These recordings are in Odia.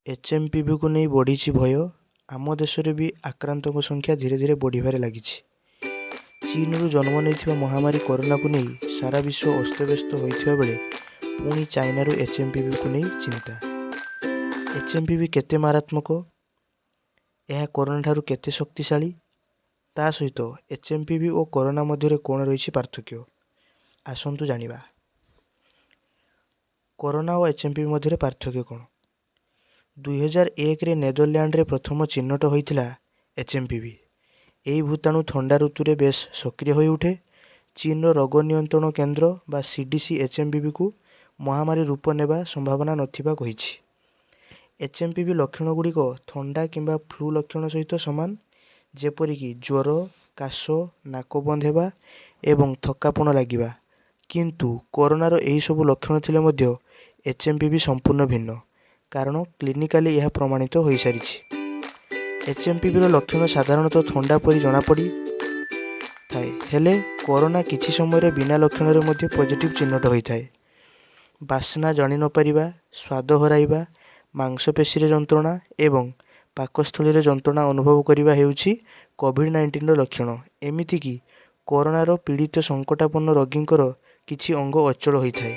ଏଚ୍ଏମ୍ପିଭିକୁ ନେଇ ବଢ଼ିଛି ଭୟ। ଆମ ଦେଶରେ ବି ଆକ୍ରାନ୍ତଙ୍କ ସଂଖ୍ୟା ଧୀରେ ଧୀରେ ବଢ଼ିବାରେ ଲାଗିଛି। ଚୀନରୁ ଜନ୍ମ ନେଇଥିବା ମହାମାରୀ କରୋନାକୁ ନେଇ ସାରା ବିଶ୍ୱ ଅସ୍ତବ୍ୟସ୍ତ ହୋଇଥିବା ବେଳେ ପୁଣି ଚାଇନାରୁ ଏଚ୍ଏମ୍ପିଭିକୁ ନେଇ ଚିନ୍ତା। ଏଚ୍ଏମ୍ପିଭି କେତେ ମାରାତ୍ମକ, ଏହା କରୋନାଠାରୁ କେତେ ଶକ୍ତିଶାଳୀ, ତା ସହିତ ଏଚ୍ଏମ୍ପିଭି ଓ କରୋନା ମଧ୍ୟରେ କ'ଣ ରହିଛି ପାର୍ଥକ୍ୟ, ଆସନ୍ତୁ ଜାଣିବା। କରୋନା ଓ ଏଚ୍ଏମ୍ପିଭି ମଧ୍ୟରେ ପାର୍ଥକ୍ୟ କ'ଣ? 2001ରେ ନେଦରଲ୍ୟାଣ୍ଡରେ ପ୍ରଥମ ଚିହ୍ନଟ ହୋଇଥିଲା ଏଚ୍ଏମ୍ପିଭି। ଏହି ଭୂତାଣୁ ଥଣ୍ଡା ଋତୁରେ ବେଶ୍ ସକ୍ରିୟ ହୋଇଉଠେ। ଚୀନର ରୋଗ ନିୟନ୍ତ୍ରଣ କେନ୍ଦ୍ର ବା ସିଡିସି ଏଚ୍ଏମ୍ପିଭିକୁ ମହାମାରୀ ରୂପ ନେବା ସମ୍ଭାବନା ନଥିବା କହିଛି। ଏଚ୍ଏମ୍ପିଭି ଲକ୍ଷଣଗୁଡ଼ିକ ଥଣ୍ଡା କିମ୍ବା ଫ୍ଲୁ ଲକ୍ଷଣ ସହିତ ସମାନ, ଯେପରିକି ଜ୍ୱର, କାଶ, ନାକ ବନ୍ଦ ହେବା ଏବଂ ଥକ୍କାପଣ ଲାଗିବା। କିନ୍ତୁ କରୋନାର ଏହିସବୁ ଲକ୍ଷଣ ଥିଲେ ମଧ୍ୟ ଏଚ୍ଏମ୍ପିଭି ସମ୍ପୂର୍ଣ୍ଣ ଭିନ୍ନ, କାରଣ କ୍ଲିନିକାଲି ଏହା ପ୍ରମାଣିତ ହୋଇସାରିଛି। ଏଚ୍ଏମ୍ପିଭିର ଲକ୍ଷଣ ସାଧାରଣତଃ ଥଣ୍ଡା ପରି ଜଣାପଡ଼ିଥାଏ, ହେଲେ କରୋନା କିଛି ସମୟରେ ବିନା ଲକ୍ଷଣରେ ମଧ୍ୟ ପଜିଟିଭ୍ ଚିହ୍ନଟ ହୋଇଥାଏ। ବାସ୍ନା ଜାଣି ନପାରିବା, ସ୍ୱାଦ ହରାଇବା, ମାଂସପେଶୀରେ ଯନ୍ତ୍ରଣା ଏବଂ ପାକସ୍ଥଳୀରେ ଯନ୍ତ୍ରଣା ଅନୁଭବ କରିବା ହେଉଛି କୋଭିଡ଼-19ର ଲକ୍ଷଣ। ଏମିତିକି କରୋନାର ପୀଡ଼ିତ ସଙ୍କଟାପନ୍ନ ରୋଗୀଙ୍କର କିଛି ଅଙ୍ଗ ଅଚଳ ହୋଇଥାଏ।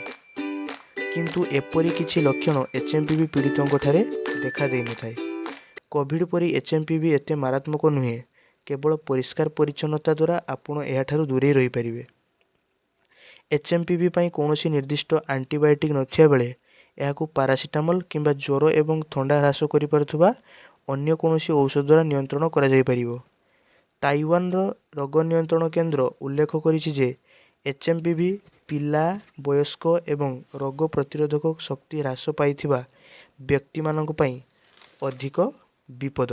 କିନ୍ତୁ ଏପରି କିଛି ଲକ୍ଷଣ ଏଚ୍ଏମ୍ପିଭି ପୀଡ଼ିତଙ୍କଠାରେ ଦେଖା ଦେଇନଥାଏ। କୋଭିଡ଼ ପରି ଏଚ୍ଏମ୍ପିଭି ଏତେ ମାରାତ୍ମକ ନୁହେଁ। କେବଳ ପରିଷ୍କାର ପରିଚ୍ଛନ୍ନତା ଦ୍ୱାରା ଆପଣ ଏହାଠାରୁ ଦୂରେଇ ରହିପାରିବେ। ଏଚ୍ଏମ୍ପିଭି ପାଇଁ କୌଣସି ନିର୍ଦ୍ଦିଷ୍ଟ ଆଣ୍ଟିବାୟୋଟିକ୍ ନଥିବା ବେଳେ ଏହାକୁ ପାରାସିଟାମଲ୍ କିମ୍ବା ଜ୍ୱର ଏବଂ ଥଣ୍ଡା ହ୍ରାସ କରିପାରୁଥିବା ଅନ୍ୟ କୌଣସି ଔଷଧ ଦ୍ୱାରା ନିୟନ୍ତ୍ରଣ କରାଯାଇପାରିବ। ତାଇୱାନର ରୋଗ ନିୟନ୍ତ୍ରଣ କେନ୍ଦ୍ର ଉଲ୍ଲେଖ କରିଛି ଯେ ଏଚ୍ଏମ୍ପିଭି ପିଲା, ବୟସ୍କ ଏବଂ ରୋଗ ପ୍ରତିରୋଧକ ଶକ୍ତି ହ୍ରାସ ପାଇଥିବା ବ୍ୟକ୍ତିମାନଙ୍କ ପାଇଁ ଅଧିକ ବିପଦ।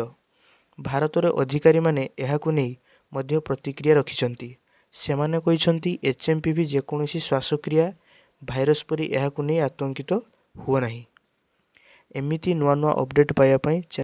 ଭାରତର ଅଧିକାରୀମାନେ ଏହାକୁ ନେଇ ମଧ୍ୟ ପ୍ରତିକ୍ରିୟା ରଖିଛନ୍ତି। ସେମାନେ କହିଛନ୍ତି, ଏଚ୍ଏମ୍ପିଭି ଯେକୌଣସି ଶ୍ୱାସକ୍ରିୟା ଭାଇରସ୍ ପରି, ଏହାକୁ ନେଇ ଆତଙ୍କିତ ହୁଅ ନାହିଁ। ଏମିତି ନୂଆ ନୂଆ ଅପଡ଼େଟ୍ ପାଇବା ପାଇଁ